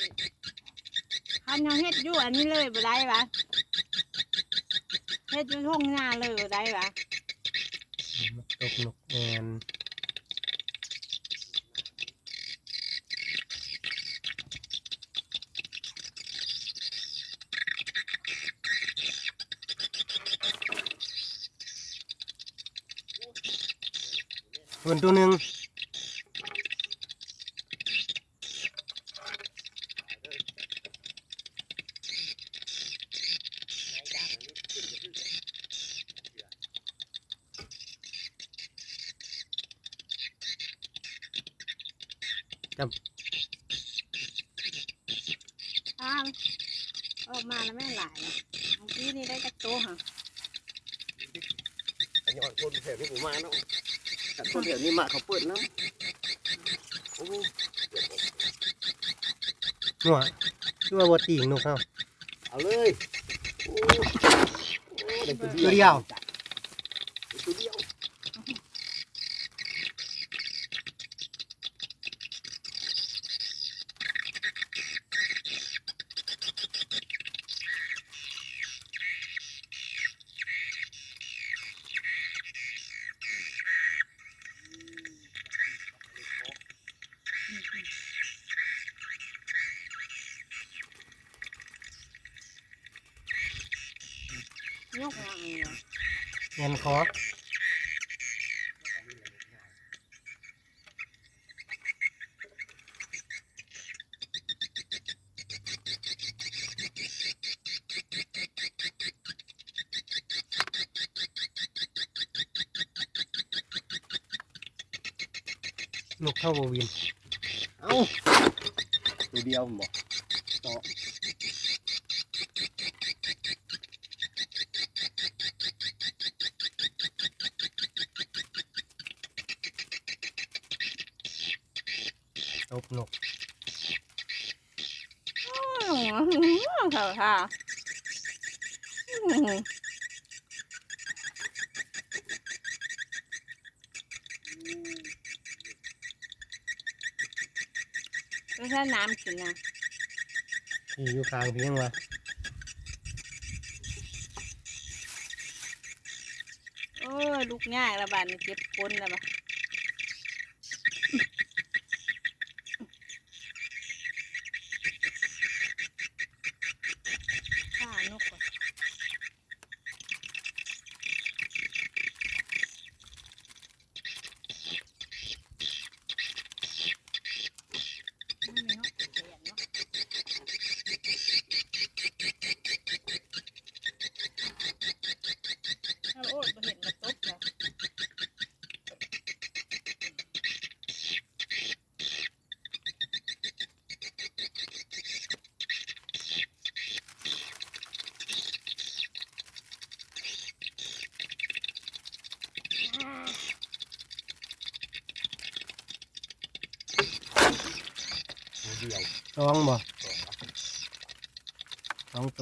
ຄັນເຮົາເຮັດຢູ່ອັນນີ້ເລີຍບໍ່ໄດ້ຫວາ? ເຮັດຢູ່ທົ່ງນາເລີຍບໍ່ໄດ້ຫວາ? ມັນຕົກນົກແອ່ນ. ເພິ່ນໂຕໜຶ່ງ. ຈັບ ອ້າວ ອອກມາແລ້ວແມ່ນຫຼາຍ ເມື່ອກີ້ນີ້ໄດ້ຈັກໂຕຫະ? ກະຍ້ອນຄົນແຖວນີ້ບໍ່ມາເນາະ ຄັນຄົນແຖວນີ້ມາເຂົາເປີດນຳ. ໂອ້ ນົກ ຄືວ່າບໍ່ຕີງນົກເຮົາ. ເອົາເລີຍ. ໂອ້ ໂອ້ ໄດ້ຕົວດຽວ ຕົວດຽວ ໄດ້ຕົວດຽວ. ຍົກຫຍັງນີ້? ແໜ້ນຄໍ. ນົກເຂົາບໍ່ບິນ. ເອົ້າ ຕົວດຽວບໍ? ເກາະ ຕົບນົກ. ອືມ ເຂົ້າທ່າ ອືມ ບໍ່ທັນນ້ຳກິນນະ ຢູ່ຂ້າງພີ້ຫຍັງວະ? ໂອ້ຍ ລຸກຍາກລະບາດນີ້ ເຈັບກົ້ນລະບາດ. ຂ້ານົກກ່ອນ ມັນມີນົກຂະຫຍັນເນາະ ເຮົາໂອດບໍ່ເຫັນມາຕົບລະ. ໂຕດຽວ ສອງບໍ? ສອງ ສອງໂຕ.